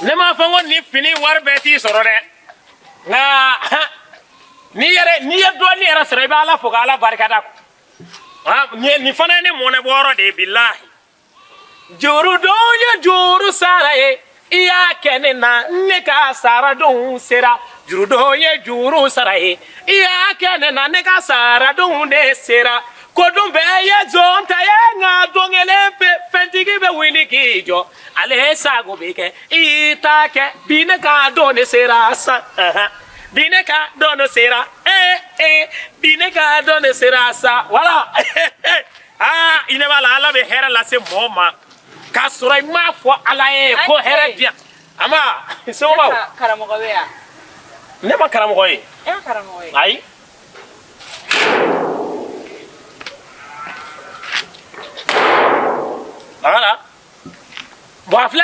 Ne m'a fɔ n ko nin fini wari bɛɛ t'i sɔrɔ dɛ, nka n'i yɛrɛ n'i ye dɔɔnin yɛrɛ sɔrɔ, i bɛ Ala fo ka Ala barikada. Nin fana ye ne mɔnɛbɔyɔrɔ de ye, bilahi. Juru don ye juru sara ye, i y'a kɛ ne na, ne ka saradonw sera. Juru don ye juru sara ye, i y'a kɛ ne na, ne ka saradonw de sera. Ko don bɛɛ ye zon ta ye, nka don kelen pe fɛntigi bɛ wuli k'i jɔ, ale sago bɛ kɛ, i y'i ta kɛ. Bi ne ka don de sera sa, bi ne ka don de sera, ee ee, bi ne ka don de sera sa. Wala aa, i ɲɛ b'a la, Ala bɛ hɛrɛ lase mɔgɔ ma k'a sɔrɔ i m'a fɔ Ala ye ko hɛrɛ di yan. A ma somɔgɔw. Karamɔgɔ bɛ yan? Ne ma karamɔgɔ ye. E ma karamɔgɔ ye? Ayi. Voilà. Bon, a filɛ,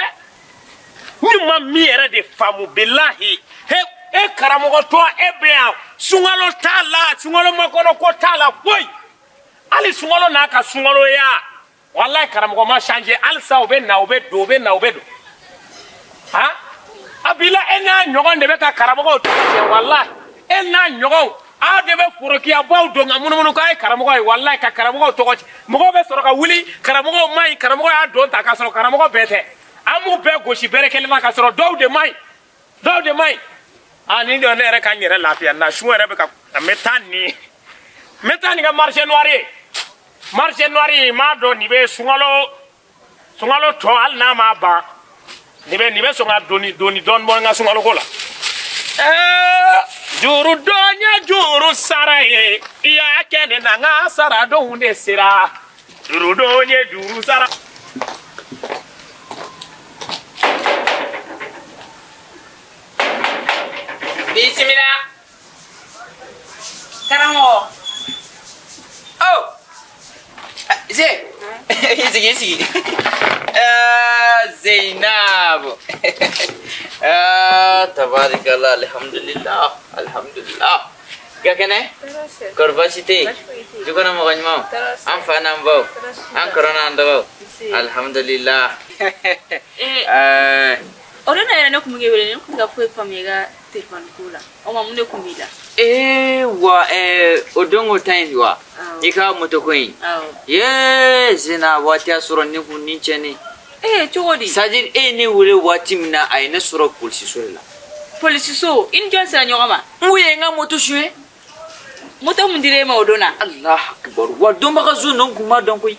ne ma min yɛrɛ de faamu, bilahi, he, e karamɔgɔ tɔ e bɛ yan, sunkalo t'a la, sunkalo makɔnɔ ko t'a la foyi, hali sunkalo n'a ka sunkaloya, walayi karamɔgɔ ma changer halisa. U bɛ na, u bɛ don, u bɛ na, u bɛ don. Han, a bila, e n'a ɲɔgɔn de bɛ ka karamɔgɔw tɔgɔ tiɲɛ. Walayi, e n'a ɲɔgɔnw, aw de bɛ forokiyabaw don ka munumunu k'a ye karamɔgɔ ye. Walayi, ka karamɔgɔw tɔgɔ tiɲɛ. Mɔgɔw bɛ sɔrɔ ka wuli, karamɔgɔw man ɲi, karamɔgɔ y'a don ta, k'a sɔrɔ karamɔgɔ bɛɛ tɛ. An b'u bɛɛ gosi bɛrɛ kelen na, k'a sɔrɔ dɔw de man ɲi, dɔw de man ɲi. Aa, nin jɔ, ne yɛrɛ ka n yɛrɛ lafiya na sun yɛrɛ bɛ ka n bɛ taa nin, n bɛ taa nin ka marché noir ye. Marché noir ye, n m'a dɔn nin bɛ sunkalo, sunkalo tɔ, hali n'a ma ban, nin bɛ sɔn ka doni doni dɔɔni bɔ n ka sunkalo ko la. Ɛɛ, juru dɔn ye juru sara ye, i y'a kɛ ne na, n ka sara donw de sera. Juru dɔn ye juru sara. Bisimila. Karamɔgɔ. Oh! Ze! I sigi, i sigi. Ah, Zainab. Ah, tabarakallah, alhamdulillah, alhamdulillah. Ka kɛnɛ? Kɔri baasi tɛ yen? Du kɔnɔ mɔgɔ ɲumanw? An fa n'an baw? An kɔrɔ n'an dɔgɔw? Alhamdulillah. Eh, O don na yɛrɛ, ne kun bɛ k'e wele, ne kun tɛ ka foyi faamuya i ka telefɔni ko la. O ma, mun de kun b'i la? Eh, wa eh, o don ko ta in wa? Awɔ. I ka moto ko in. Awɔ. Ye, Zena, waati y'a sɔrɔ ne kun ni cɛnni. Ee, cogo di? C'est à dire, e ye ne wele waati min na, a ye ne sɔrɔ polisiso de la. Polisiso? I ni jɔn sera ɲɔgɔn ma? N ko ye n ka moto suɲɛ. Moto mun dira e ma o don na? Allah akibaru, wa dɔnbaga zon dɔn kun b'a dɔn koyi.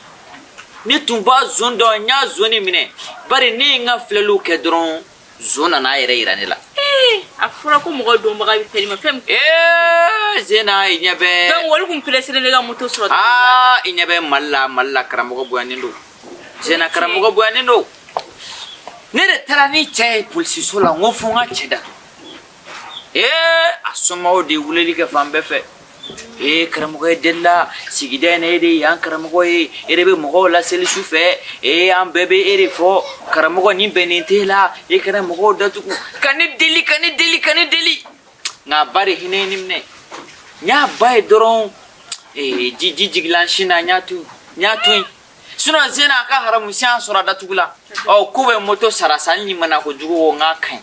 Ne tun b'a zon dɔn, n y'a zon de minɛ. Bari ne ye n ka filɛliw kɛ dɔrɔn, zon nana a yɛrɛ yira ne la. Ee, a fɔra ko mɔgɔ dɔnbaga bɛ fɛn ma fɛn min. Ee, Zena, i ɲɛ bɛ. Donc olu kun pereselen ne ka moto sɔrɔ. Aa, i ɲɛ bɛ Mali la, Mali la karamɔgɔ bonyanen don. Zena, karamɔgɔ bonyanen don. Ne de taara ni cɛ ye polisiso la, n ko fo n ka cɛ datugu. Ee, a somɔgɔw de ye weleli kɛ fan bɛɛ fɛ. Ee, karamɔgɔ ye delila sigida in na, e de ye yan karamɔgɔ ye, e de bɛ mɔgɔw laseli su fɛ. Ee, an bɛɛ bɛ e de fɔ karamɔgɔ, nin bɛnnen t'e la, e kana mɔgɔw datugu. Ka ne deli, ka ne deli, ka ne deli, nka ba de hinɛ ye ne minɛ. N y'a ba ye dɔrɔn, ee, ji ji jigila n sin na, n y'a to, n y'a to yen. Sinon Zena, a ka haramu si an sɔrɔ a datugu la. Ɔ, k'u bɛ moto sara sa, hali ni mana ko jugu ko n k'a ka ɲi,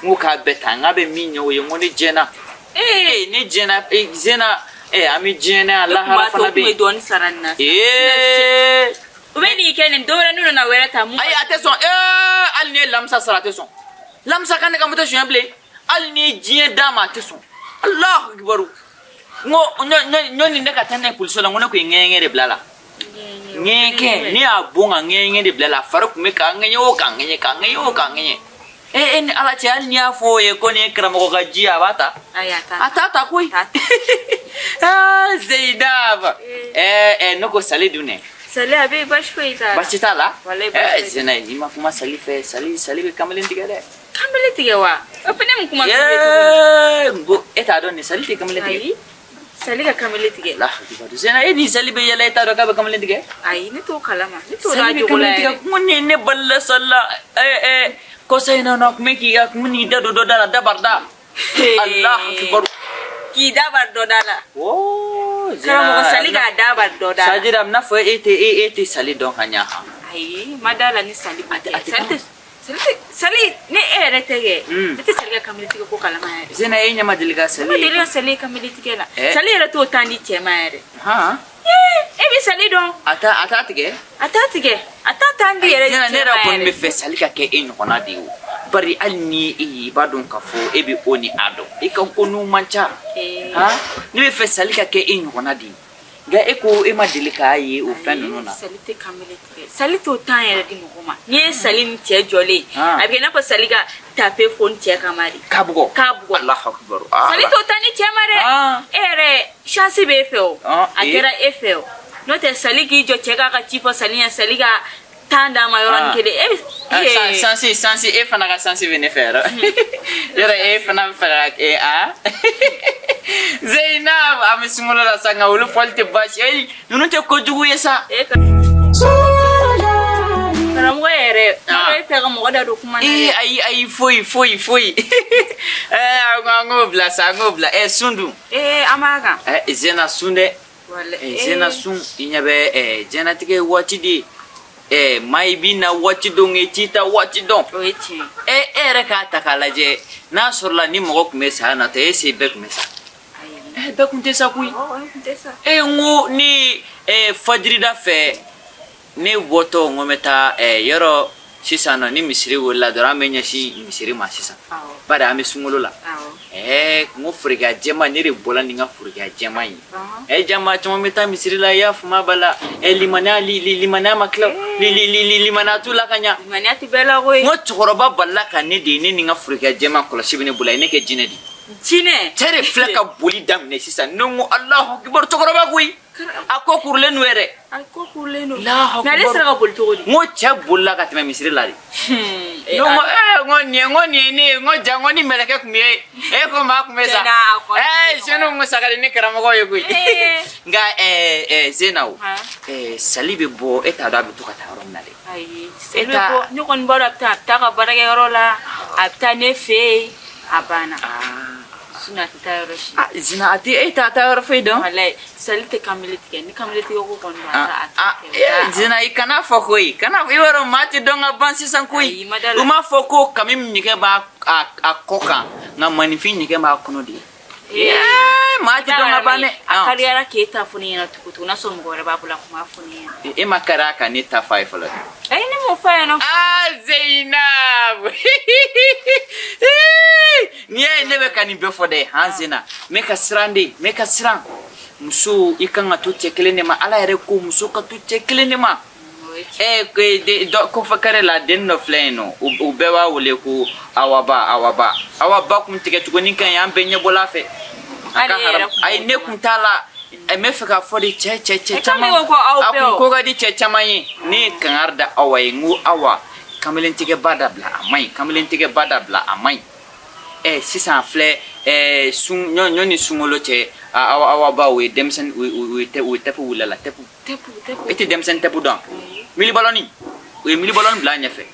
n ko k'a bɛɛ ta, n k'a bɛ min ɲɛ o ye, n ko ne jɛna. Ee, ne jɛna. Ee, Zena, ee, an bɛ diɲɛ na yan, lahara fana bɛ yen. yen. Dɔɔni sara nin na. Ee. U bɛ nin kɛ nin don wɛrɛ, n'u nana wɛrɛ ta mun. Ayi, a tɛ sɔn. Ee, hali ni ye lamisa sara, a tɛ sɔn. Lamisa ka ne ka moto suɲɛ bilen, hali ni ye diɲɛ d'a ma, a tɛ sɔn. Alahu akibaru. N ko ɲɔni ne ka taa n'a ye polisiso la, n ko ne kun ye ŋɛɲɛ de bila a la. Ŋɛɲɛ, ne y'a bon ka ŋɛɲɛ de bila a la. A fari tun bɛ k'a ŋɛɲɛ o, k'a ŋɛɲɛ, k'a ŋɛɲɛ o, k'a ŋɛɲɛ. E, e ni Ala cɛ, hali n'i y'a fɔ o ye ko nin ye karamɔgɔ ka ji ye, a b'a ta? Ayi, a t'a. A t'a ta koyi. Aa, Zeyinab, ɛɛ ɛ, ne ko Sali dun dɛ? Sali, a bɛ, baasi foyi t'a la. Baasi t'a la. Walayi, baasi Ɛɛ foyi t'a la. Zena, i ma kuma Sali fɛ. Sali, Sali bɛ kamalen tigɛ dɛ. Kamalen tigɛ wa? O fana mun kuma f'i ye tuguni? Yee, n ko e t'a dɔn nin Sali tɛ kamalen tigɛ? Ayi, Sali ka kamalen tigɛ? Alahu akibaru. Zena, e ni Sali bɛ yɛlɛ, e t'a dɔn k'a bɛ kamalen tigɛ? Ayi, ne t'o kalama, ne t'o dɔn. Sali A bɛ jogo la kamalen tigɛ. yɛrɛ. Ko ne ne balila Sali la. Ɛɛ ɛ, kɔsa in na, a kun bɛ k'i, a kun bɛ n'i da don dɔ da la, dabarida. Alahu akibaru. K'i da bari dɔ da la? Oo, Zena. Karamɔgɔ Sali k'a da bari dɔ da la? C'est-à-dire, a bɛ n'a fɔ e tɛ e tɛ Sali dɔn ka ɲɛ han. Ayi, ma da la ni Sali b'o A tɛ kɛ. Sali tɛ, Sali tɛ, Sali, ne e yɛrɛ yɛrɛ tɛ kɛ. Ne tɛ Sali ka kameletigɛ ko kalama yɛrɛ. Zena, e ɲɛ ma deli ka Ne Sali ma ye? deli ka Sali ye kameletigɛ la. Eh. Sali yɛrɛ t'o temps di cɛ ma yɛrɛ. Han. E bɛ Sali dɔn. A t'a tigɛ. A t'a tigɛ, a t'a temps di yɛrɛ. Zena, ne cɛ yɛrɛ ma kɔni bɛ yɛrɛ. fɛ Sali ka kɛ e ɲɔgɔnna de ye o. Bari hali ni e ye, i b'a dɔn k'a fɔ e bɛ o ni a dɔn. I ka ko n'u man ca. Eh. Han, ne bɛ fɛ Sali ka kɛ e ɲɔgɔnna de ye. Nka e ko e ma deli k'a ye o fɛn ninnu na. Sali tɛ kamele tigɛ, Sali t'o temps yɛrɛ di mɔgɔ ma. N'i ye Sali ni cɛ jɔlen ye, Ah. a bɛ kɛ i n'a fɔ Sali ka tafe fo ni cɛ kama de. K'a bugɔ. K'a bugɔ. Alahu akibaru. Ah, Sali t'o temps di cɛ ma dɛ. Ah. E yɛrɛ, chance b'e fɛ o. Ah, A eh. kɛra e fɛ o, n'o tɛ Sali k'i jɔ, cɛ k'a ka ci fɔ Sali ɲɛ, Sali ka temps d'a ma yɔrɔnin Ah. kelen, e bɛ Ah, Eh. Chance, chance, e fana ka chance bɛ ne fɛ yɛrɛ. Yɔrɔ e fana bɛ fɛ ka a. Zainab, an bɛ sunkalo la sa, nka olu fɔli tɛ baasi ye. Ninnu tɛ kojugu ye sa. E ka karamɔgɔ yɛrɛ, Ah. e fɛ ka mɔgɔ da don kuma na Ee dɛ. Ayi, ayi, foyi, foyi, foyi. An k'o bila sa, an k'o bila. Sun dun? Ee, an b'a kan. Zena, sun dɛ. Walayi. Zena, sun, i ɲɛ bɛ diɲɛlatigɛ ye waati de ye. Maa i b'i na waati dɔn, i t'i ta waati dɔn. O ye tiɲɛ ye. E yɛrɛ k'a ta k'a lajɛ, n'a sɔrɔla ni mɔgɔ tun bɛ saya natɔ, e se bɛɛ tun bɛ sa. Ayi. Bɛɛ tun tɛ sa koyi. Ɔ, e kun tɛ sa. N ko ni fajirida fɛ, ne bɔtɔ, n ko n bɛ taa yɔrɔ sisan nɔ, ni misiri wulila dɔrɔn, an bɛ ɲɛsin misiri ma sisan. Bari an bɛ sunkalo la. N ko forokiya jɛma, ne de bɔla ni n ka forokiya jɛma ye. Jama caman bɛ taa misiri la, i y'a faamu b'a la. Limaniya li li limaniya ma tila, li li li li limaniya t'u la ka ɲa. Limaniya tɛ bɛɛ la koyi. N ko cɛkɔrɔba balila ka ne de ye, ne ni n ka forokiya jɛma kɔlɔsi bɛ ne bolo, a ye ne kɛ jinɛ de ye. Jinɛ. Cɛ de filɛ ka boli daminɛ sisan, ne ko Alahu akibaru, cɛkɔrɔba koyi, a ko kurulen don yɛrɛ. A ko kurulen don. Alahu Mais ale akibaru. sera ka boli cogo di? N ko cɛ bolila ka tɛmɛ misiri la de. Ne ko n ko nin ye, n ko nin ye ne ye, n ko ja, n ko ni mɛlɛkɛ tun bɛ ye, e ko maa tun bɛ sa. Tiɲɛna, a kɔni tɛ. Senu, n ko sa ka di ni karamɔgɔ ye koyi. Nka Zena o, Han. Sali bɛ bɔ, e t'a dɔn a bɛ to ka taa yɔrɔ min na dɛ. Ayi, Sali bɛ bɔ, ne kɔni b'a dɔn a bɛ taa, a bɛ taa ka baarakɛyɔrɔ la, a bɛ taa ne fɛ yen, a banna. Sinon a tɛ taa yɔrɔ si. Ah, Zina, a tɛ e t'a taa yɔrɔ foyi dɔn. Walayi, Sali tɛ kamele tigɛ, ni kamele tigɛ ko kɔni don, a t'a a Ah, t'a kɛ. Zina, i kana fɔ koyi, kana, i b'a dɔn maa tɛ dɔn ka ban sisan koyi. Ayi, ma da la. U m'a fɔ ko kami ɲɛgɛn b'a a kɔ kan, nka maninfin ɲɛgɛn b'a kɔnɔ de. Maa tɛ dɔn ka ban dɛ. A kariyara k'e ta fɔ ne ɲɛna cogo cogo, n'a sɔrɔ mɔgɔ wɛrɛ b'a bolo, a kun b'a fɔ ne ɲɛna. E ma kari a ka ne ta f'a ye fɔlɔ dɛ. Ayi, ne m'o f'a ɲɛna. Ah, Zainab, n'i y'a ye ne bɛ ka nin bɛɛ fɔ dɛ, han, Zena, n bɛ ka siran de, n bɛ ka siran. Muso, i kan ka to cɛ kelen de ma. Ala yɛrɛ ko muso ka to cɛ kelen de ma. O ye tiɲɛ. De, dɔ kɔfɛ kare la, den dɔ filɛ yen nɔ, u bɛɛ b'a wele ko Awaba, Awaba, Awaba. Kun tigɛ tuguni ka ɲi, an bɛɛ ɲɛbɔla a fɛ. A ka Hali e yɛrɛ haram kun b'o ayi, ne dɔn. kun t'a la. N bɛ fɛ k'a fɔ de, cɛ cɛ cɛ E kan caman bɛ ko aw a bɛɛ kun o. ko ka di cɛ caman ye. Ne ye kangari da Awa ye, n ko Awa, kamelentigɛba dabila, a man ɲi, kamelentigɛba dabila, a man ɲi. Sisan filɛ, sun ɲɔ ɲɔ ni sunkalo cɛ, Awa, Awa ba, o ye denmisɛnnin, o ye tɛ, o ye tɛpu wulila la, tɛpu. Tɛpu, tɛpu. E tɛ denmisɛnnin tɛpu dɔn? Milibalɔni, o ye milibalɔni bila a ɲɛfɛ.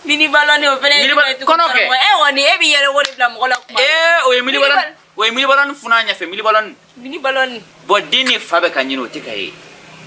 Mini balɔni, o fɛnɛ ye jumɛn ye tugun? Kɔnɔ kɛ. Karamɔgɔ? E kɔni, e bɛ yɛlɛ o de bila mɔgɔ la kuma bɛɛ. O ye milibalɔni, o ye milibalɔni fun'a ɲɛfɛ, milibalɔni. Mini balɔni. Bɔn, den ni fa bɛ ka ɲini, o tɛ ka ye.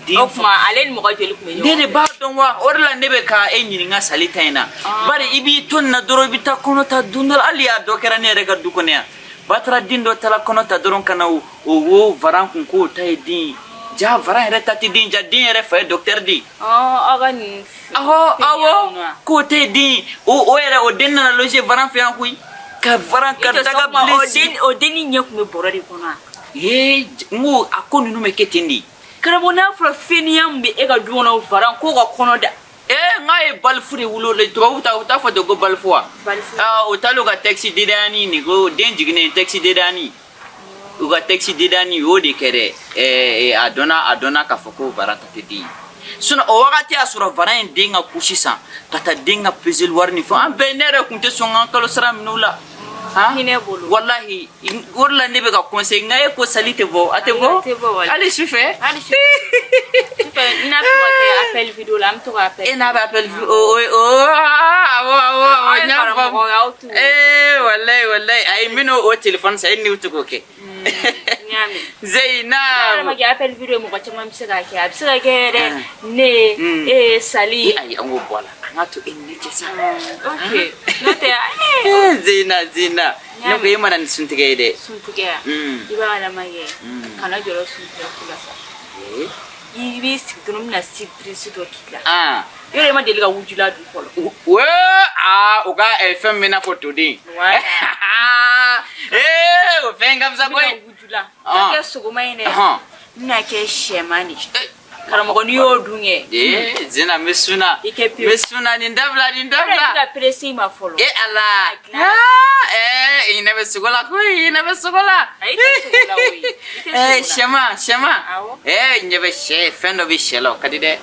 Den O tuma ale ni mɔgɔ joli tun bɛ ɲɔgɔn ne de fɛ? b'a dɔn wa, o de la ne bɛ ka e ɲininka sali ta in na. Bari i b'i to nin na dɔrɔn, i bɛ taa kɔnɔ ta don dɔ la. Hali a dɔ kɛra ne yɛrɛ ka du kɔnɔ yan, batara den dɔ taara kɔnɔ ta dɔrɔn ka na o wo varan kun k'o ta ye den ye. Ja varan yɛrɛ ta tɛ den, ja den yɛrɛ fa ye docteur de ye. Ɔ, aw ka nin Awɔ, awɔ, ninnu wa? K'o tɛ den ye. O yɛrɛ, o den nana loger varan fɛ yan koyi, ka varan ka I jɔ daga sa, o tuma, bilen o sigi. den, o denni ɲɛ tun bɛ bɔrɔ de kɔnɔ wa? Ee, n ko a ko ninnu bɛ kɛ ten de. Karamɔgɔ, n'a fɔra fɛnniya min bɛ e ka du kɔnɔ, varan k'o ka kɔnɔ da. N k'a ye balifu de wolo le, tubabu ta, u t'a fɔ ten ko balifu wa? Balifu. Ah, o taalen u ka texte dédani nin ko den jiginnen, texte dédani, u ka texte dédani, u y'o de kɛ dɛ. A dɔnna k'a fɔ ko varan ta tɛ den ye. Sinon o wagati y'a sɔrɔ varan ye den ka couche san ka taa den ka peseli wari ni fɛn an bɛɛ. Ne yɛrɛ kun tɛ sɔn k'an kalo sara minɛ u la. Han? Hinɛ bolo. Wallahi, o de la ne bɛ ka conseil, nka e ko sali tɛ bɔ, a tɛ Ayi, bɔ. a tɛ bɔ, walahi. Hali sufɛ. Hali sufɛ, sufɛ n'a bɛ to ka kɛ appel vidéo la, an bɛ to ka appel. E n'a bɛ appel o awɔ, awɔ, awɔ, Aw ye n y'a faamu. karamɔgɔ ye, aw t'u. Ee, wallahi, wallahi, ayi, n bɛn'o o téléphone san, e ni o tɛ k'o kɛ. N N y'a mɛn. Zainab. Ala ma kɛ appel vidéo mɔgɔ caman bɛ se k'a kɛ, a bɛ se ka kɛ yɛrɛ ne e ye Sali. E ayi, an k'o bɔ a la, an k'a to e ni ne cɛ sa. Ok, n'o tɛ. Zina, Zina, ne ko e mana ni suntigɛ ye dɛ. Suntigɛ ya? I b'a kalama kɛ, kana jɔrɔ suntigɛ ko la sa. I b'i sigi dɔrɔn, n bɛna surprise dɔ k'i la. Yɔrɔ i ma deli ka wujula dun fɔlɔ? We, aa, u ka fɛn min bɛ n'a fɔ toden. Voilà. Ee, o fɛn ka fisa N bɛna koyi. wujula n kɛ sogoma in dɛ. N bɛna kɛ sɛman de, karamɔgɔ, n'i y'o dun kɛ. Ee, Zina, n bɛ suna. I kɛ N pewu. bɛ suna, nin dabila, nin Yɔrɔ i bɛ dabila. ka pressé i ma fɔlɔ. E Ala. Dilan. Ah, ee, i ɲɛ bɛ sogo la koyi, i ɲɛ bɛ sogo la. Ayi, i tɛ sogo la koyi. I tɛ Ee, sogo la. sɛma, sɛma. Awɔ. Ee, n ɲɛ bɛ sɛ, fɛn dɔ bɛ sɛ la, o ka di dɛ.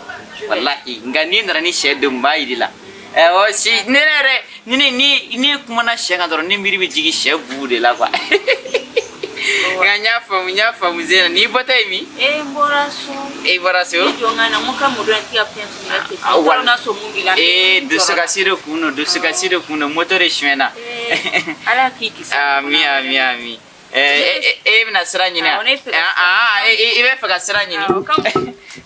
Walahi, nka n'i nana ni sɛ don, n b'a yir'i la. O si ne yɛrɛ ni ne ni ni kumana sɛ kan dɔrɔn, ne miiri bɛ jigin sɛ bu de la quoi. Nka n y'a faamu, n y'a faamu. Zena, n'i bɔtɔ ye min? E, n bɔra so. E bɔra so. Ne jɔ n ka na, n ko ka mɔdɔ in tɛ ka fɛn fɛn ka kɛ. Ah, N t'a dɔn n'a sɔrɔ mun b'i la. Ee, dusukasi de kun don, dusukasi de kun don, moto de suɲɛna. Ee, Ala k'i kisi. Ami, ami, ami. E bɛna sira ɲini Awɔ, ne fɛ ka wa? Ah, i bɛ fɛ ka sira ɲini. Awɔ, kam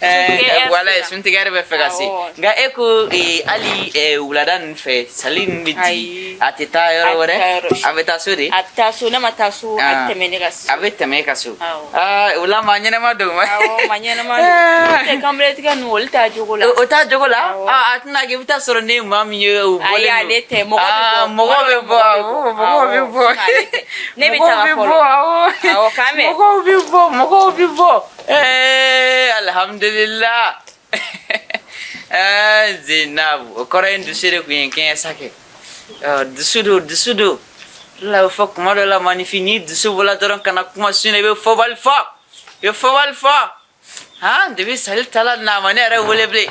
suntigɛ heure Wala sera. Suntigɛ yɛrɛ bɛ fɛ ka se. Awɔ. Nka e ko hali wulada ninnu fɛ, sali ninnu bɛ Ayi. jigin, a tɛ taa yɔrɔ A tɛ wɛrɛ? taa yɔrɔ si. A bɛ taa so de? A bɛ taa so, ne ma taa so, a Ah. bɛ tɛmɛ ne ka so. A bɛ tɛmɛ e ka so? Awɔ. Aa, o la maa ɲɛnɛma don. Awɔ, maa ɲɛnɛma don. N'o tɛ, kanbiletigɛ ninnu, olu t'a jogo la. O t'a jogo la. Awɔ. Ah, a tɛna kɛ i bɛ taa sɔrɔ ne ye maa min ye, o Ayi, bɔlen don. ale tɛ, mɔgɔ bɛ Ah, bɔ. mɔgɔ bɛ bɔ, awɔ, mɔgɔ bɛ Awɔ, bɔ. sinon ale tɛ. Ne bɛ Mɔgɔw taga bɛ fɔlɔ. bɔ, awɔ. Awɔ, k'an bɛn. Mɔgɔw bɛ bɔ, mɔgɔw bɛ bɔ. Ee, alhamdulillah. Ee, Zainab, o kɔrɔ ye n dusu de kun ye n kɛɲɛ sa kɛ. Ɔ, dusu don, dusu don. O la, a bɛ fɔ kuma dɔ la, maanifin, n'i dusu bɔla dɔrɔn, kana kuma, sinon i bɛ fɔbali fɔ, i bɛ fɔbali fɔ. Han, depuis sali taala na, a ma ne yɛrɛ wele bilen.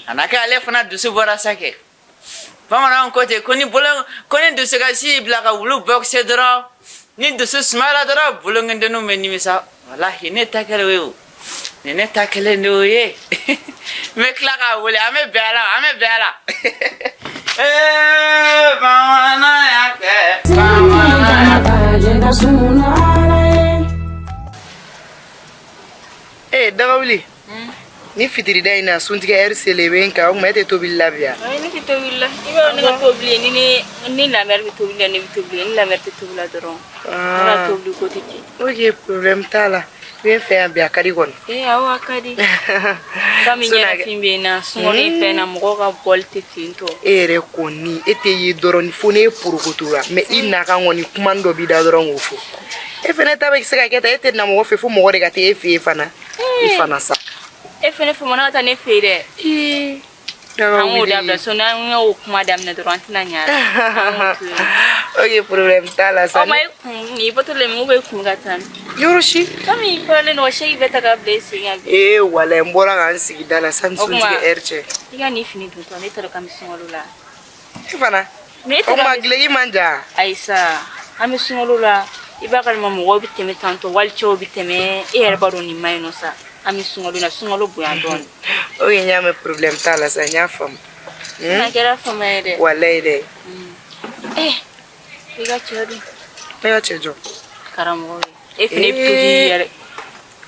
A na kɛ ale fana dusu bɔra sa kɛ. Bamananw ko ten ko ni bolo ko ni dusukasi y'i bila ka wulu bɔkisɛ dɔrɔn, ni dusu sumayara dɔrɔn, bolonkɔnidenninw bɛ nimisa. Walahi, ne ta kɛra o ye, o ni ne ta kɛlen de o ye. N bɛ tila k'a wele, an bɛ bɛn a la, an bɛ bɛn a la. Ee, bamanan y'a kɛ, bamanan y'a kɛ. Ee, dagawuli, ni fitirida in na, suntigɛ heure selen bɛ n kan, o tuma e tɛ tobili la bi yan? Ayi, ne tɛ tobili la. I b'a dɔn, ne ka tobili ye ni ne ni lamɛri bɛ tobili la, ne bɛ tobili la, ni lamɛri tɛ tobili la dɔrɔn, ne ka tobili ko tɛ kɛ. Ok, problème t'a la. I bɛ n fɛ yan bi, a ka di kɔni. Ee, awɔ, a ka di. Komi ɲɛnafin bɛ n na, sunkalo in fɛn na, mɔgɔw ka bɔli tɛ ten tɔ. E yɛrɛ kɔni, e tɛ ye dɔrɔn fo ne porokotora mɛ i nakan kɔni, kuma dɔ b'i da dɔrɔn k'o fɔ. E fɛnɛ ta bɛ se ka kɛ tan, e tɛ na mɔgɔ fɛ fo mɔgɔ de ka taa e fɛ yen fana, i fana sa. E fɛnɛ famana ka taa ne fɛ yen dɛ. An k'o dabila so, n'an y'o kuma daminɛ dɔrɔn, an tɛna ɲɛ a la. An k'o to yen. Ok, problème t'a la sa. Ɔ, ma e kun nin bɔtɔ la min bɛ kun ka taa? Yɔrɔ si. Komi i kɔrɔlen don, sɛki bɛɛ ta ka bila i sen kan bi. Ee, wala n bɔra ka n sigi da la sani O tuma- suntigɛ heure cɛ. I ka nin fini dontɔ, ne t'a dɔn k'an bɛ sunkalo la. E fana. Mais e O t'a dɔn tuma duloki man jan? Ayi sa, an bɛ sunkalo la, i b'a kalama mɔgɔw bɛ tɛmɛ tantɔ, walicɛw bɛ tɛmɛ, e yɛrɛ b'a dɔn nin ma ɲi nɔ sa. An bɛ sunkalo la, sunkalo bonya dɔɔnin. Ok, n y'a mɛn, problème t'a la sa, n y'a faamu. A kɛra fama ye dɛ. Walayi dɛ. Eh, i ka cɛ dun? Ne ka cɛ jɔ? Karamɔgɔ ye, e fana bɛ to k'i yɛrɛ.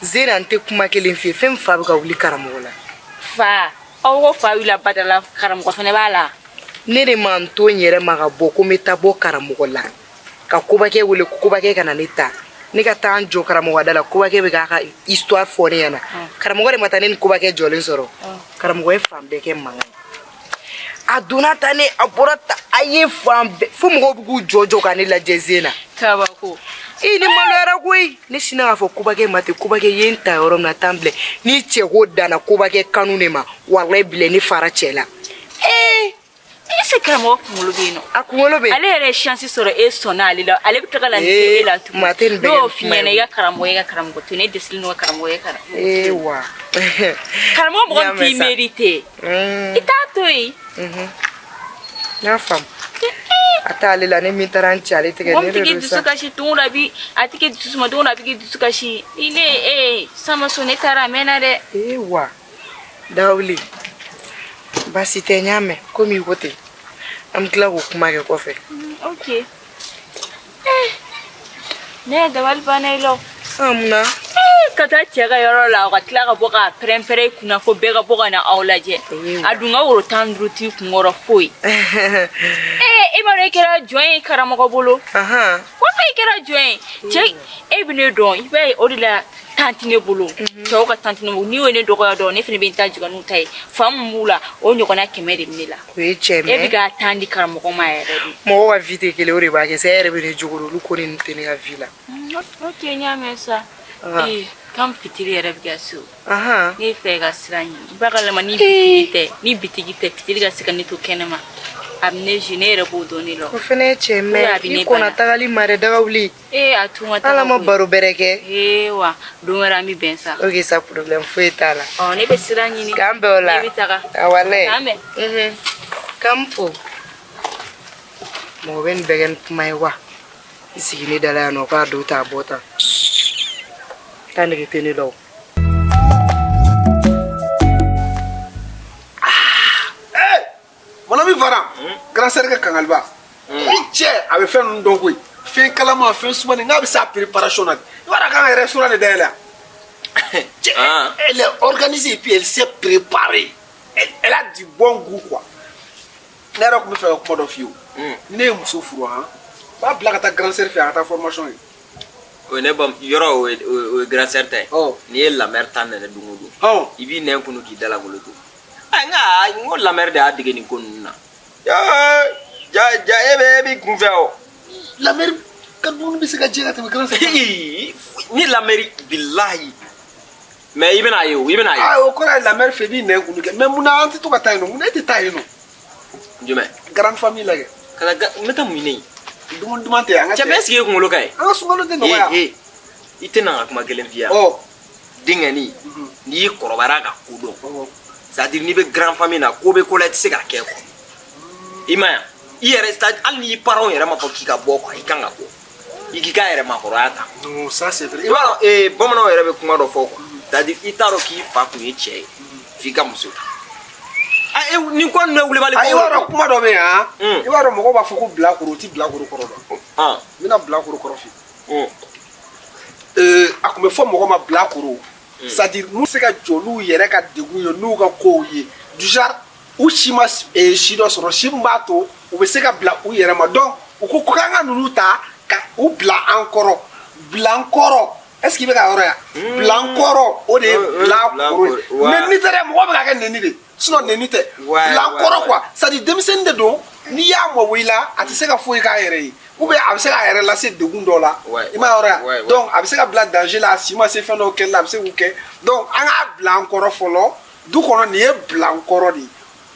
Zena, n tɛ kuma kelen f'i ye, fɛn min fa bɛ ka wuli karamɔgɔ la. Fa, aw ko fa wulila badala, karamɔgɔ fana b'a la. Ne de ma n to n yɛrɛ ma ka bɔ ko n bɛ taa bɔ karamɔgɔ la, ka kobakɛ wele ko kobakɛ ka na ne ta, ne ka taa n jɔ karamɔgɔ da la, kobakɛ bɛ k'a ka histoire fɔ ne ɲɛna. Karamɔgɔ de ma taa ne ni kobakɛ jɔlen sɔrɔ. Karamɔgɔ ye fan bɛɛ kɛ mankan ye, a donna ta ne, a bɔra ta, a ye fan bɛɛ fo mɔgɔw bɛ k'u jɔ jɔ ka ne lajɛ. Zena. Kabako. I ni maloyara koyi. Ne sinna k'a fɔ kobakɛ ma ten, kobakɛ ye n ta yɔrɔ min na, taa n bila ni cɛ ko danna kobakɛ kanu de ma. Walayi bila, ne fara cɛ la. Ee. Est ce que karamɔgɔ kunkolo bɛ yen nɔ? A kunkolo bɛ. Ale yɛrɛ ye chance sɔrɔ, e sɔnna ale la, ale bɛ taga la ni Ee, e la tugun. maa tɛ nin bɛɛ N'o kɛ f'i kuma ye. ɲɛna, i ka karamɔgɔ, i ka karamɔgɔ to, ne dɛsɛlen don ka karamɔgɔ ye, karamɔgɔ. Ee wa. Karamɔgɔ mɔgɔ N y'a min t'i mɛn sa. mérité, i t'a to yen. N y'a faamu, a t'ale la, ne min taara n ci ale tigɛ Mɔgɔ ne min de tɛ k'i don dusu sa. kasi don o don, a bi a tɛ k'i dusu suma don o don, a bɛ k'i dusu kasi ni ne ee sama so, ne taara a mɛnna dɛ. Ee wa, dawuli, baasi tɛ, n y'a mɛn. Komi i ko ten, an bɛ tila k'o kuma kɛ kɔfɛ. Ok, eh, ne yɛrɛ dabali banna i la o. Ah, mun na? Ka taa cɛ ka yɔrɔ la, ka tila ka bɔ ka pɛrɛn-pɛrɛn i kunna fo bɛɛ ka bɔ ka na aw lajɛ. A dun ka woro 15 t'i kunkɔrɔ foyi. Ee, e m'a dɔn e kɛra jɔn ye karamɔgɔ bolo? Walima i kɛra jɔn ye cɛ? E bɛ ne dɔn, i b'a ye, o de la temps tɛ ne bolo. Cɛw ka temps tɛ ne bolo. N'i y'o ne dɔgɔya dɔrɔn, ne fana bɛ n ta jigin n'u ta ye. Fa min b'u la, o ɲɔgɔnna 100 de bɛ ne la. O ye cɛ. E bɛ Mais ka temps di karamɔgɔ ma yɛrɛ de. mɔgɔw ka vie tɛ kelen, o de b'a kɛ sa. E yɛrɛ bɛ ne jogo dɔn, olu ko ninnu tɛ ne ka vie la. Ok, n y'a mɛn sa. Ee, kan fitiri yɛrɛ bɛ ka se o. Ne fɛ ka sira ɲini, i b'a kalama, ni bitigi tɛ, ni bitigi tɛ, fitiri ka se ka ne to kɛnɛma, a bɛ ne ne yɛrɛ b'o dɔn ne la. O fana ye cɛ. A Mais bɛ ne i kɔnna bana. tagali ma dɛ, daga wuli. Ee, a tun ka Ala ma taga koyi. baro bɛrɛ kɛ. Ee wa, don wɛrɛ an bɛ bɛn sa. Ok sa, problème foyi t'a la. Ɔ, ne bɛ sira ɲini. K'an bɛn o la. Ne bɛ taga. A walayi. K'an bɛn. K'an fo. Mɔgɔ bɛ nin bɛɛ kɛ ni kuma ye wa? I sigi ne da la yan nɔ k'a don ta a bɔ tan. Taa nege tɛ ne la o. Mon ami Varan, grand sœur ka kangaliba. I cɛ, a bɛ fɛn ninnu dɔn koyi. Fɛn kalama, fɛn sumani, n'a bɛ s'a préparation na. I b'a dɔn a kan ka restaurant de dayɛlɛ yan. Cɛ, elle est organisée et puis elle sait préparer. Elle a du bon goût, quoi. Ne yɛrɛ tun bɛ fɛ ka kuma dɔ f'i ye o. Ni ne ye muso furu han, n b'a bila ka taa grand sœur fɛ a ka taa formation ye. O ye ne ba yɔrɔ, o ye grand sœur ta ye. Ɔ. N'i ye la mère ta nɛnɛ don o don, Ɔ. i b'i nɛn kunu k'i da lankolon to. Ɛ, nka n ko la mère de y'a dege nin ko ninnu na. Ja ja, e bɛ e b'i kun fɛ o. La mère ka dumuni bɛ se ka jɛ ka tɛmɛ grand sœur kan. Ni la mère, bilahi. Mais i bɛna ye o, i bɛna ye. Aa, o kɔrɔ ye la mère fɛ i b'i nɛn kunu kɛ. Mais munna an tɛ to ka taa yen nɔ? Munna e tɛ taa yen nɔ? Jumɛn? Grande famille lajɛ. Ka taa n bɛ taa mun ɲini yen? Dumuni duman tɛ an ka Cɛ, bɛ sigi e kunkolo kan ye. An ka sunkalo tɛ nɔgɔya. Ee, i tɛ na n ka kuma kelen f'i ye. Ɔ. Denkɛnin, n'i kɔrɔbayara ka ko dɔn, Ɔ. c'est à dire n'i bɛ grande famille na, ko bɛ ko la, i tɛ se k'a kɛ quoi. I ma ye, i yɛrɛ, c'est à dire hali n'i parents yɛrɛ ma fɔ k'i ka bɔ quoi, i kan ka bɔ, i k'i ka yɛrɛ makɔrɔya ta. Non, ça c'est vrai. I b'a dɔn, ee, bamananw yɛrɛ bɛ kuma dɔ fɔ quoi, c'est à dire i t'a dɔn k'i fa kun ye cɛ ye f'i ka muso ta. A e, nin ko ninnu ye wulibali Ah, i b'a dɔn kuma dɔ bɛ yen han. I b'a dɔn mɔgɔw b'a fɔ ko bilakoro, o ti bilakoro kɔrɔ dɔn. N bɛna bilakoro kɔrɔ f'i ye. A tun bɛ fɔ mɔgɔ ma bilakoro. C'est à dire n'u se ka jɔ n'u yɛrɛ ka degun ye, n'u ka kow ye. Du genre u si ma si dɔ sɔrɔ, si min b'a to u bɛ se ka bila u yɛrɛ ma. Donc u ko k'an ka ninnu ta ka u bila an kɔrɔ. Bila an kɔrɔ. Est ce que i bɛ ka yɔrɔ yan? Bila an kɔrɔ, o de ye bilakoro ye. Mais n'i tɛ dɛ, mɔgɔ bɛ ka kɛ nɛni de. Sinon nɛni tɛ. Bila an kɔrɔ quoi. C'est à dire denmisɛnnin de don, n'i y'a mabɔ i la, a tɛ se ka foyi k'a yɛrɛ ye. Ou bien a bɛ se k'a yɛrɛ lase degun dɔ la. I m'a yɔrɔ yan? Donc a bɛ se ka bila danger la, a si ma se fɛn dɔw kɛli la, a bɛ se k'u kɛ. Donc an k'a bila an kɔrɔ fɔlɔ. Du kɔnɔ nin ye bila an kɔrɔ de ye.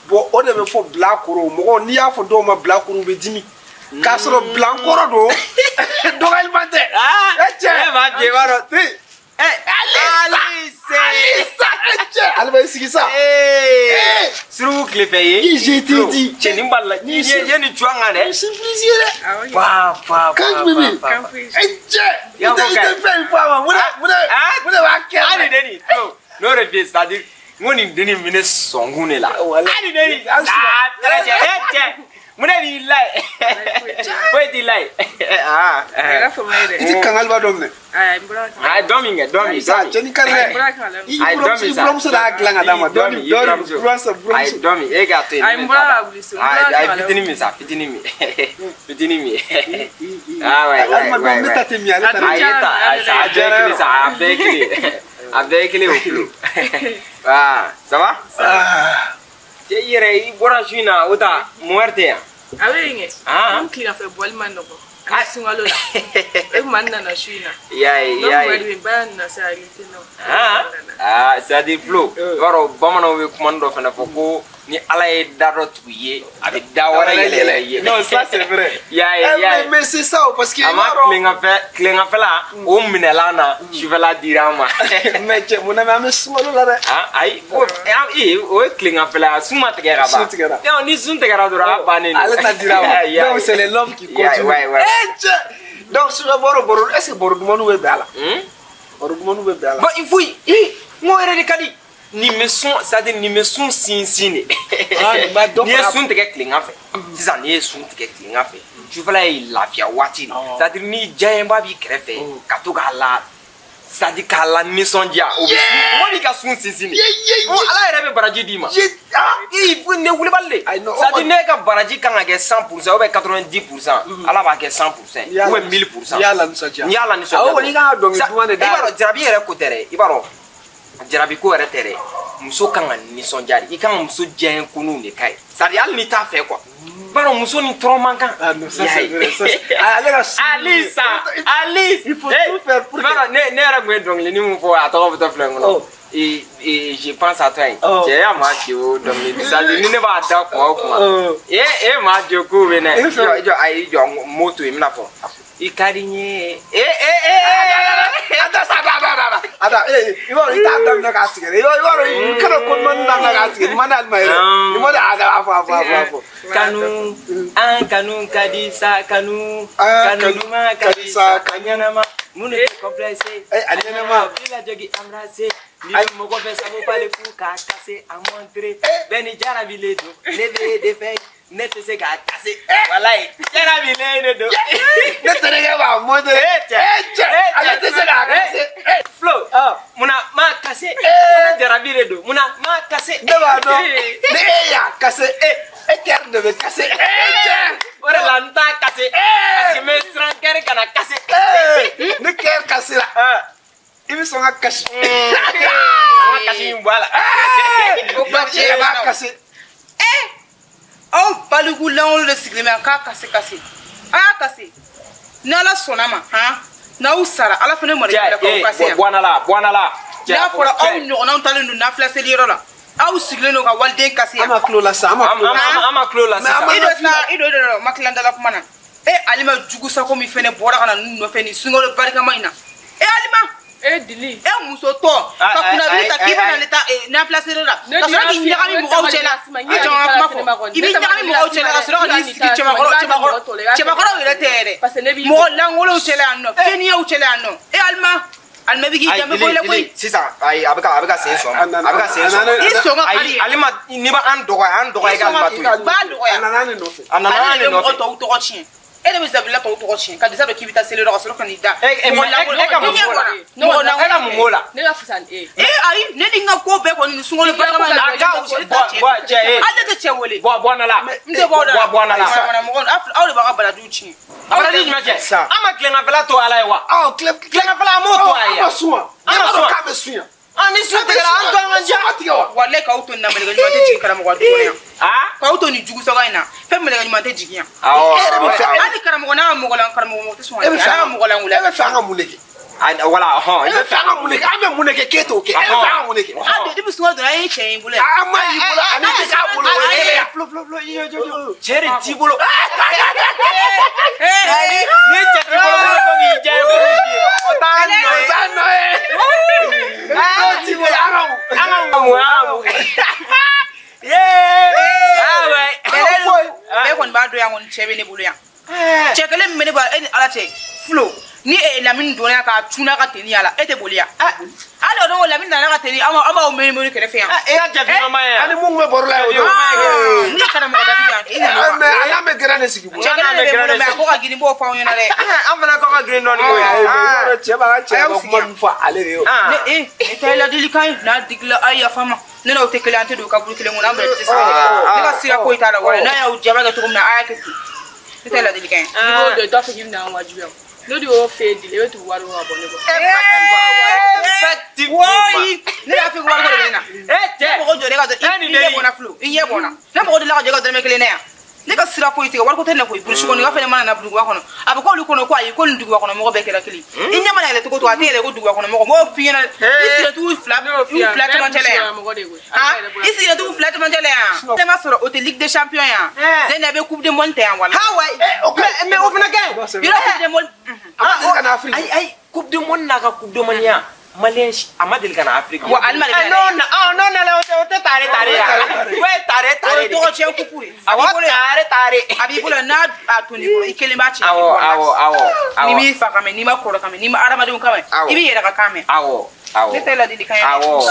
Bon, o de bɛ fɔ bilakoro. Mɔgɔw, n'i y'a fɔ dɔw ma bilakoro, u bɛ dimi. K'a sɔrɔ bila an kɔrɔ don, dɔgɔyalima tɛ. E cɛ. E b'a di, i b'a dɔn. E Alisa. Alisa, e cɛ. Ale bɛ sigi sa. Ee, suruku tile fɛ ye. I je t'ai dit. Cɛ, nin b'a la. Ni ye nin cu an kan dɛ. Ni surprise ye dɛ. Pa pa. Kan jumɛn bɛ yen? E cɛ. I tɛ fɛn in fɔ a ma. Mun de b'a kɛ? Hali denni, n'o de f'i ye, c'est à dire n ko nin dennin bɛ ne sɔnkun de la. Hali denni. Aa, cɛ, e cɛ. Mun de b'i la ye? Foyi t'i la ye. Aa. I ti kangaliba dɔ minɛ. A dɔ min kɛ, dɔ min. Sa, cɛ ni kari dɛ. Ayi, dɔ min I sa. buramuso de y'a dilan ka d'a ma. Dɔɔni dɔɔni, buramuso Ayi, buramuso. dɔ min, e k'a to yen. Ayi, n bɔra ka wuli so. Ayi, fitinin min sa, fitinin min. Fitinin min. Ah ouais, ouais, Alima, ouais. ne ta tɛ min ye, ale ta de. Ayi, e ta, ayi, sa, a bɛɛ ye kelen sa, a bɛɛ ye kelen. A bɛɛ ye kelen o kilo. Ah, ça va? Cɛ, i yɛrɛ, i bɔra su in na, o ta, mun wɛrɛ tɛ yan? A bɛ yen kɛ. Ah. Komi tileganfɛ bɔli ma nɔgɔn. Ani sunkalo la. E kuma n nana su in na. I y'a ye, i y'a ye. Donc ba nana se a tɛ na. Ah, ah, c'est à dire Flo, i b'a dɔn bamananw bɛ kuma dɔ fana fɔ ko ni Ala ye da dɔ tugu i ye, a bɛ da wɛrɛ yɛlɛ i ye. Non, ça c'est vrai. I y'a ye, i y'a ye. Mais c'est ça, parce que A ma tileganfɛ, tileganfɛla o minɛla na, sufɛla dira an ma. Mais cɛ, mun na an bɛ sunkalo la dɛ. Ah, ayi, o ee, o ye tileganfɛla ye, sun ma tigɛ ka ban. Sun tigɛra. Non, ni sun tigɛra dɔrɔn, a bannen don. Ale ta dira ma. Donc c'est les love qui continue. Ouais. Eh cɛ. Donc sufɛ baro baro, est ce que baro dumanniw bɛ bɛn a la? Baro dumanniw bɛ bɛn a la. Bon, il faut, ee, n ko yɛrɛ de ka di. Nin bɛ sun, c'est à dire nin bɛ sun sinsin de. Ah, nin b'a dɔ N'i ye fara- sun tigɛ tilegan fɛ, sisan n'i ye sun tigɛ tilegan fɛ, sufɛla ye lafiya waati de. C'est à dire ni diyayenba b'i kɛrɛfɛ, ka to k'a la C'est à dire k'a la nisɔndiya, o bɛ sun, mɔgɔ b'i ka sun sinsin de. N ko Ala yɛrɛ bɛ baraji d'i ma. I nin ye wulibali de. Ayi, non, o C'est à dire kɔni- ne ka baraji kan ka kɛ 100% ou bien 90%, Ala b'a kɛ 100% ou bien 1000%. N'i y'a la nisɔndiya. N'i y'a la nisɔndiya. Awɔ, kɔni i kan ka dɔnkili duman de da I b'a dɔn, jarabi yɛrɛ ko tɛ dɛ, i b'a dɔn, jarabi ko yɛrɛ tɛ dɛ. Muso kan ka nisɔndiya de, i kan ka muso diyaɲɛ koninw de k'a ye. C'est à dire hali n'i t'a fɛ quoi, i b'a dɔn, muso ni tɔɔrɔ man kan. Ah non, ça c'est vrai. Ça, ah, ale ka sun. Alisa, Alice. Il faut tout faire pour I b'a dɔn, ne yɛrɛ tun ye dɔnkilinin mun fɔ, a tɔgɔ bɛ taa filɛ n kɔnɔ. Oh. Et je pense à toi. Oh. Cɛ ya maa ci o dɔnkili. C'est à dire ni ne b'a da kuma o kuma. Oh. E maa jɔ k'o bɛ nɛ. E fɛ- Jɔ jɔ, ayi, jɔ, n m'o to yen, n bɛna fɔ. I ka di n ye. E e e. Attends, attends, attends, attends. Attends, eh, i b'a dɔn, i t'a daminɛ k'a tigɛ dɛ. I b'a dɔn, i kana ko ɲuman daminɛ k'a tigɛ. Nin man di ale ma yɛrɛ. Nin man di a a fɔ, a fɔ, a fɔ, a fɔ. Kanu, an kanu ka di sa, kanu. Ah, kanu kanu duman ka di sa, ka ɲɛnama. Minnu tɛ complexé. Eh, a ɲɛnama. Bi la jɔgi embrasser. Ni bɛ mɔgɔ fɛ, ça vaut pas le coup k'a casser, a montrer. Bɛɛ ni jarabi le don. Ne bɛ de fɛ. Ne tɛ se k'a casser. Walayi. Jarabi le de don. Ne terikɛ b'a montré. Eh, cɛ. Eh, cɛ. Eh, cɛ. Ale tɛ se k'a casser. Eh, Flo. Munna m'a casser? Munna jarabi de don? Munna m'a casser? Ne b'a dɔn. Ni e y'a casser, e cœur de bɛ casser. Eh, cɛ. O de la n t'a casser. Parce que n bɛ siran cœur kana casser. Eh, ni cœur cassera, i bɛ sɔn ka kasi. An ka kasi in bɔ a la. O bari e b'a casser. Aw baliku lankolon de sigilen bɛ yan k'a kasi kasi, a y'a kasi. Ni Ala sɔnna ma, han, n'aw sara, Ala fana mɔden Cɛ, k'aw kasi yan. bɔ an la, bɔ an la. N'a fɔra aw ɲɔgɔnnaw talen don nafila seliyɔrɔ la, aw sigilen don ka waliden kasi An yan. ma tulo la sisan, an ma tulo la. An ma tulo la Mais an sisan. ma- I dɔ sa, i dɔ, i dɔ ma tila dala kuma na. E Alima, jugu sako min fɛnɛ bɔra ka na ninnu nɔfɛ nin sunkalo barikama in na. E Alima. E Dili. E muso tɔ ka kunnabili ta k'i bɛ na ne ta nafila seliyɔrɔ la, ka sɔrɔ k'i ɲagami mɔgɔw cɛ la. I jɔ, n ka kuma fɔ. I b'i ɲagami mɔgɔw cɛ la ka sɔrɔ ka n'i sigi cɛbakɔrɔ, cɛbakɔrɔ, cɛbakɔrɔw yɛrɛ tɛ yɛrɛ, mɔgɔ lankolonw cɛ la yan nɔ, fɛnniyaw cɛ la yan nɔ. E Alima, Alima bɛ k'i danbe bɔ i la koyi. Sisan, ayi, a bɛ ka sen sɔn ma, a bɛ ka sen sɔn ma. I sɔn ka Ayi, kari. Alima, n'i b'an dɔgɔya, an dɔgɔya, i ka Alima to yen. B'a dɔgɔya. A nana ne nɔfɛ. A nana Ale an de de bɛ mɔgɔ nɔfɛ. tɔw tɔgɔ tiɲɛ. E de bɛ zabila tɔw tɔgɔ tiɲɛ ka disa dɔ k'i bɛ taa seli yɔrɔ ka sɔrɔ ka n'i da. E, Mɔgɔ mais lankolon- e ka mun Ni ɲɛ b'o la? bɔra. Mɔgɔ E ka lankolon. mun b'o la? Ne ka fisa ni e ye. E ayi, ne ni n ka ko bɛɛ kɔni, nin sunkalo barikama in na. A ka bɔ bɔ, cɛ, e. Hali ne tɛ cɛ wele. Bɔ bɔ na la. N tɛ bɔ o da la. Bɔ bɔ na la. Manamana mɔgɔ, aw de b'a ka barajiw tiɲɛ. A baraji jumɛn cɛ? Sa. An ma tileganfɛla to Ala ye wa? Ɔ, tile Tileganfɛla, an m'o to a ye. An ma sun wa? An ma E b'a sun dɔn wa? k'a bɛ sun yan. An ni sun tigɛra, an to an ka Sun ma tigɛ wa? Walayi, k'aw to nin na, mɛlɛkɛ ɲuman tɛ jigin karamɔgɔ du kɔnɔ yan. Ah? K'aw to nin jugu sɔgɔ in na, fɛn mɛlɛkɛ ɲuman tɛ jigin yan. Awɔ. E yɛrɛ bɛ fɛ Hali karamɔgɔ n'a ka mɔgɔ la, karamɔgɔ mɔgɔ tɛ sɔn ka E bɛ kɛ. fɛ A n'a ka mɔgɔ la E bɛ fɛ an ka mun de kɛ? Ayi, wala, hɔn. E bɛ fɛ an ka mun de kɛ? An bɛ mun de kɛ k'e t'o kɛ? E bɛ fɛ an ka mun de kɛ? Ah, depuis sunkalo donna, a ye cɛ in bolo yan. An ma y'i bolo, ani tɛ k'a bolo, o ye kelen ye. Flo, flo, flo, i jɔ, jɔ, jɔ. Cɛ de t'i bolo. Ee, Ni cɛ t'i bolo, mun bɛ k'i diya ye ko k'i ye? O t'an nɔ O ye. t'a nɔ ye. N'o t'i bolo, an ka mun? An ka mun, an ka mun. Yee! Ah ouais. Bɛɛ kɔni b'a dɔn yan kɔni, cɛ bɛ ne bolo yan. Cɛ kelen min bɛ ne bolo, e ni Ala cɛ, Flo, ni e Lamini donna yan k'a cunna ka tenue a la, e tɛ boli yan. Hali o don ko Lamini nana ka tenue, an b'aw mɛni mɛni kɛrɛfɛ yan. E ka cɛ finman ye Ani mun bɛ baro la yen o don. Ne ye karamɔgɔ datugu yan, i nana wa? Mais a n'an bɛ gɛrɛn de sigi bolo. Cɛ kelen de bɛ n bolo, mais a ko ka girin, n b'o fɔ aw ɲɛna dɛ. An fana kɔ ka girin dɔɔni koyi. Ayi, mais i b'a dɔn, cɛ b'a ka A cɛ y'aw ka sigi kuma yan. min fɔ ale de ye o. Ne e ne ta ye ladilikan ye, n'a digila, a ye yafa n ma. Ne n'aw tɛ kelen, an tɛ don kaburu kelen kɔnɔ, an bɛɛ tɛ se. Ne ka sira foyi t'a la wala n'a y'aw diya, a b'a kɛ cogo min na, a y'a kɛ ten. Ne ta ye ladilikan ye. N'i b'o dɔn, i t'a fɔ k'i bɛna an wajibiya o. N'o de y'o f'e ye Dili, e bɛ tugu wari kɔ ka bɔ ne kɔ. Effectivement. Woyi, ne y'a fɔ ko wariko de bɛ ne na. E cɛ. Ne mɔgɔ jɔ ne ka dɔn E i nin ɲɛ den. bɔnna, Flo, i ɲɛ bɔnna. Ne mɔgɔ delila ka jɔ i ka dɔrɔmɛ kelen na yan. Ne ka sira foyi tigɛ, wariko tɛ ne koyi. Burusi kɔnɔ i ka fɛnɛ mana na duguba kɔnɔ, a bɛ k'olu kɔnɔ ko ayi, ko nin duguba kɔnɔ mɔgɔ bɛɛ kɛra kelen. I ɲɛ mana yɛlɛ cogo o cogo, a tɛ yɛlɛ ko duguba kɔnɔ mɔgɔ. M'o f'i ɲɛna, i sigilɛtigiw fila, i fila cɛmancɛ la yan. Han, i sigilɛtigiw fila cɛmancɛ la yan. Ne ma sɔrɔ o tɛ Ligue des champions yan. Zena bɛ Coupe du monde tɛ yan wala. Ah ouais. Mais o fana ka ɲi. Yɔrɔ Coupe du monde. A ma deli ka na Afiriki. Ayi ayi, Coupe du monde n'a ka Coupe du monde ya. Malien a ma deli ka na Afrique. Wa Alima de bɛ na. Non non non non, o tɛ tare tare ya. O ye tare O tare ye de. tɔgɔ tiɲɛ kupu de. A Awɔ, b'i bolo yan. tare tare. A b'i bolo yan, n'a a tonni kɔrɔ, i kelen b'a tiɲɛ. Awɔ awɔ awɔ. N'i Awɔ. m'i fa kan mɛn, n'i ma kɔrɔ kan mɛn, n'i ma adamadenw kan mɛn, Awɔ. i b'i yɛrɛ ka kan mɛn. Awɔ. Awɔ. Ne ta ye ladilikan ye. Awɔ.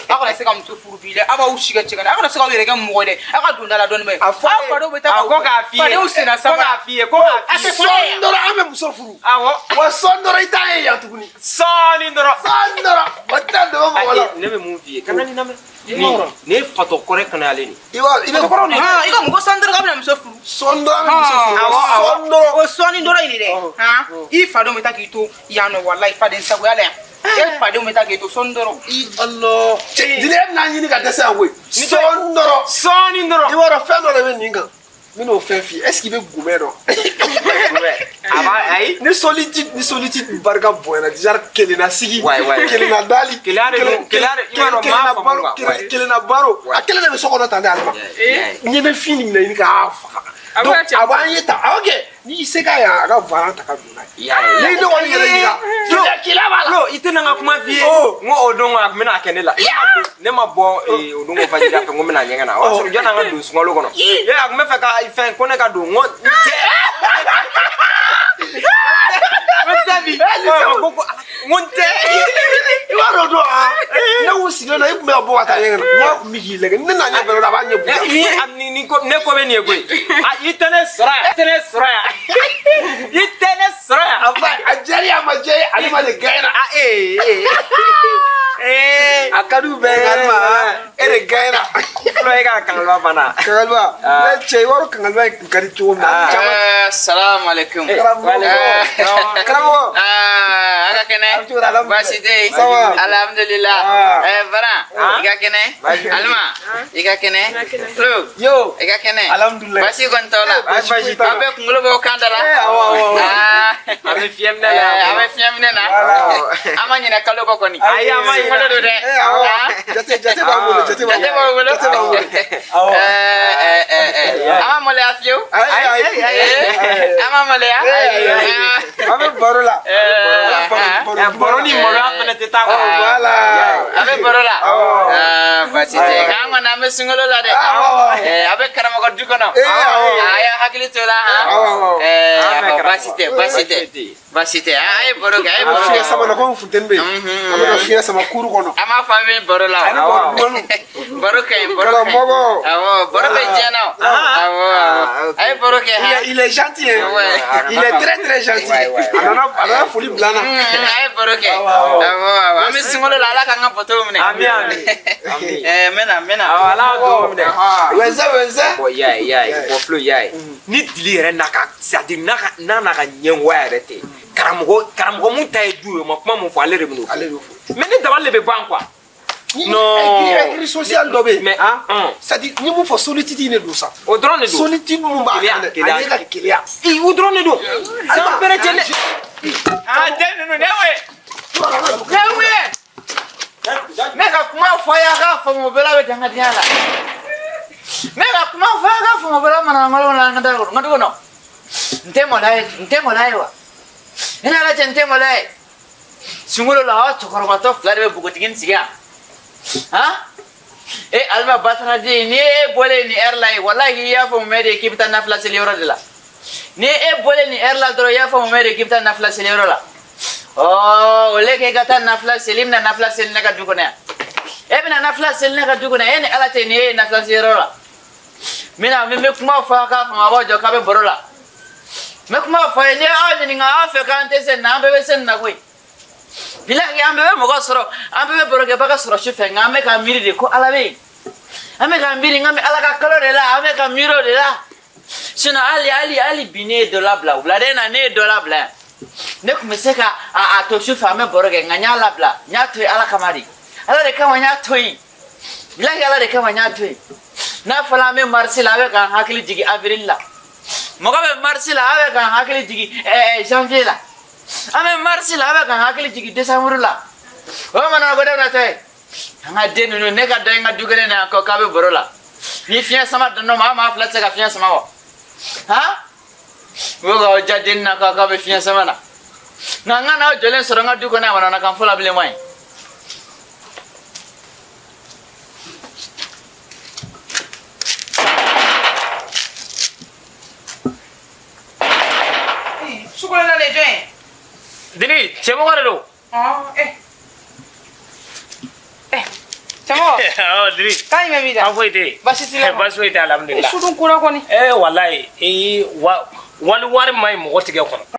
Aw kana se ka muso furu bi dɛ. Aw b'aw si kɛ cɛ kan. Aw kana se k'aw yɛrɛ kɛ mɔgɔ ye dɛ. Aw ka don da la dɔɔni bɛ. A fɔ Aw fadenw bɛ taa A ko k'a f'i ye. Fadenw senna Ko sama. k'a f'i ye, ko k'a f'i ye. Sɔɔni dɔrɔn an bɛ muso furu. Awɔ. Wa sɔɔni dɔrɔn i t'a ye yan tuguni. Sɔɔni dɔrɔn. Sɔɔni dɔrɔn o tɛna dogo mɔgɔ la. Ne bɛ mun f'i ye, kana nin lamɛn. Nin nin ye fatɔ kɔrɔ kanayalen de ye. I b'a i bɛ Han, i ka mɔgɔ sɔɔni dɔrɔn k'a bɛna muso furu. Sɔɔni dɔrɔn an bɛ muso furu. Awɔ, awɔ. Sɔɔni dɔrɔn. O sɔɔni dɔrɔn in de dɛ. Han, i fadenw bɛ taa k'i to yan nɔ walayi faden sagoya la yan. E fadenw bɛ taa k'i to sɔɔni dɔrɔn. I Allah. Cɛ Dili e bɛna ɲini ka dɛsɛ yan koyi. Sɔɔni dɔrɔn. Sɔɔni dɔrɔn. I b'a dɔn fɛn dɔ de bɛ nin kan. N bɛn'o fɛn f'i ye. Est ce que i bɛ gomɛ dɔn? A b'a ayi. Ni solitude barika bonyana genre kelenna sigi. Ouais, ouais. Kelenna dali. Keleya de don, keleya de- i b'a dɔn, n m'a faamu quoi. Ouais. Kelenna baro. A kelen de bɛ so kɔnɔ tan de Alima. N ɲɛ bɛ fin nin minɛ ɲini k'a faga. A bɛ Donc ka cɛ- a b'an ye tan. Awɔ kɛ n'i se k'a yan a ka varan ta ka don n'a ye. I y'a ye. Ni ne kɔni yɛrɛ yira. Keleya b'a la. Flo, i tɛna n ka kuma f'i ye. Oh. N ko o don a tun bɛna kɛ ne la. Ne ma bɔ o don ko fajiri fɛ n ko n bɛna ɲɛgɛn na. O y'a sɔrɔ yanni an ka don sunkalo kɔnɔ. Ee, a tun bɛ fɛ ka fɛn ko ne ka don n ko n tɛ. N ko n tɛ bi. Ko ko n ko n tɛ. I b'a dɔn o don aa ne kun sigilen don e kun bɛ ka bɔ ka taa ɲɛgɛn na n k'a kun bɛ k'i lajɛ ne n'a ɲɛ bɛrɛ a b'a ɲɛ bonya. Ni a ni ni ko ne ko bɛ nin ye koyi. A i tɛ ne sɔrɔ yan. I tɛ ne sɔrɔ yan. I tɛ ne sɔrɔ yan. A fa a diyara a ma diya ye ale ma de gagné A ee ee. Ee. A ka di u bɛɛ ye Alima e de gagné Flo e ka kangaliba banna. Kangaliba ne cɛ i b'a dɔn kangaliba in kun ka di cogo min na caman. Salamu alaikum. Karamɔgɔ karamɔgɔ. Ah, a ka kɛnɛ. A bɛ cogo di? Alhamdulilayi. Baasi tɛ yen. Ça va? Alhamdulillah. Ah. Baran, i ka kɛnɛ. Alima, i ka kɛnɛ. Flo, Yo. i ka kɛnɛ. Alhamdulilayi. Baasi kɔni t'aw la. Baasi foyi t'an na. Aw bɛɛ kunkolo b'aw kan da la. Eh, awɔ, awɔ, awɔ. Ah. A bɛ fiɲɛ minɛ la. A bɛ fiɲɛ minɛ na. Voilà. An ma ɲinɛ kalo kɔ kɔni. Ayi, an ma ɲinɛ. Sunkalo don dɛ. Eh, awɔ. Ah. Jate jate b'an bolo jate b'an Jate b'aw bolo. Jate b'an bolo. Awɔ. An ma maloya fiyewu. Ayi ayi ayi. An ma maloya. Ayi, ayi. An bɛ baro la. Baro Eh, baro ni maloya fɛnɛ tɛ taa quoi. Voilà. An bɛ baro la. Awɔ. Ah, baasi tɛ. Nka an kɔni an bɛ sunkalo la dɛ. Awɔ. A bɛ karamɔgɔ du kɔnɔ. Eh, awɔ. A y'a hakili to la han. Awɔ, awɔ. An bɛ awɔ, karamɔgɔ. baasi tɛ, baasi tɛ. Baasi tɛ. A ye baro kɛ, a ye An bɛ baro fiɲɛ kɛ. sama na komi funteni bɛ yen. An bɛ ka fiɲɛ sama kuru kɔnɔ. An b'a fɔ an bɛ baro la. Ani o. baro dumanniw. Baro ka ɲi, baro ka ɲi. Karamɔgɔ. Awɔ, baro bɛ diɲɛ na o. Awɔ, awɔ. A ye baro kɛ Il han. est, il est gentil, hein. Ouais. Il est très très gentil. A nana a nana foli bila n na. A ye baro kɛ. Awɔ, awɔ. An bɛ sunkalo la, Ala k'an ka bato minɛ. Ami ami. Ami. N bɛ na, n bɛ na. Awɔ, Ala ka dugawu minɛ. Wɛnzɛ wɛnzɛ. Bon, y'a ye, y'a ye. Bon, Flo, y'a ye. Ni Dili yɛrɛ n'a ka c'est à dire n'a ka n'a n'a ka ɲɛngoya yɛrɛ tɛ. Karamɔgɔ mun ta ye du ye, o ma kuma mun fɔ ale de bɛ n'o fɔ. Ale de fɔ. Mais ne dabali de bɛ ban quoi. Non. Aigri social dɔ bɛ yen. Mais ah, c'est à dire n ye mun fɔ solitude de don sa. O dɔrɔn de don. Solitude mun b'a kan dɛ, Keleya, ale ka keleya. Ii, o dɔrɔn de don. San bɛrɛ cɛ ne. Ah, den ninnu, ne we. Ne we. Ne ka kuma fɔ a ye a k'a faamu o bɛɛ la a bɛ dangadenya la. Ne ka kuma fɔ a ye a k'a faamu o bɛɛ la manamana la an ka da kɔnɔ, n ka du kɔnɔ. N tɛ maloya ye, n tɛ maloya ye wa? Ne ni Ala cɛ n tɛ maloya ye. Sunkalo la aw cɛkɔrɔbatɔ fila de bɛ npogotiginin sigi yan. Han? E Alima Batara den, ni e bɔlen nin heure la ye, walahi i y'a fɔ mun de ye k'i bɛ taa nafila seli yɔrɔ de la. Ni e bɔlen nin heure la dɔrɔn i y'a fɔ mun de ye k'i bɛ taa nafila seli yɔrɔ la. Ɔ o le k'e ka taa nafila seli, i bɛna nafila seli ne ka du kɔnɔ yan. E bɛna nafila seli ne ka du kɔnɔ yan, e ni Ala cɛ ni e ye nafila seli yɔrɔ la. N bɛna n bɛ kuma fɔ a k'a faamu a b'aw jɔ k'a bɛ baro la. N bɛ kuma fɔ a ye ni aw ɲininka aw fɛ k'an tɛ se nin na, an bɛɛ bɛ se nin na koyi. Bilahi an bɛɛ bɛ mɔgɔ sɔrɔ, an bɛɛ bɛ barokɛbaga sɔrɔ su fɛ, nka an bɛ ka miiri de ko Ala bɛ yen. An bɛ ka miiri n bɛ Ala ka kalo de la, an bɛ ka miiri o de la. Sinon hali hali hali bi ne ye dɔ labila wulada in na ne ye dɔ labila yan. Ne tun bɛ se ka a to su fɛ an bɛ baro kɛ nka n y'a labila, n y'a to yen Ala kama de. Ala de kama n y'a to yen. Bilahi Ala de kama n y'a to yen. N'a fɔra an bɛ marisi la, a bɛ k'an hakili jigin avril la. Mɔgɔ bɛ marisi la, a bɛ k'an hakili jigin janvier la. An bɛ marisi la, a bɛ k'an hakili jigin décembre la. O mana ko ne bɛna to yen. An ka den ninnu, ne ka dɔ in ka du kelen na yan kɔ k'a bɛ baro la. Ni fiɲɛ sama donn'o ma, an maa fila tɛ se ka fiɲɛ sama wa? Han? U bɛ k'aw ja den na k'a bɛ fiɲɛ sama na. Nka n ka n'aw jɔlen sɔrɔ n ka du kɔnɔ yan manamanakan fɔ la bilen wa yen. Sukolela le jɔn ye? Dili, cɛmɔgɔ de don. Ɔn, eh. Cɛmɔgɔ. Awɔ Diri. Kan jumɛn b'i da? An foyi tɛ yen. Baasi t'i la? Baasi foyi tɛ, alhamdulilah. Su dun kora kɔni. Ee walayi, ee wa wali wari man ɲi mɔgɔ tigɛ kɔnɔ.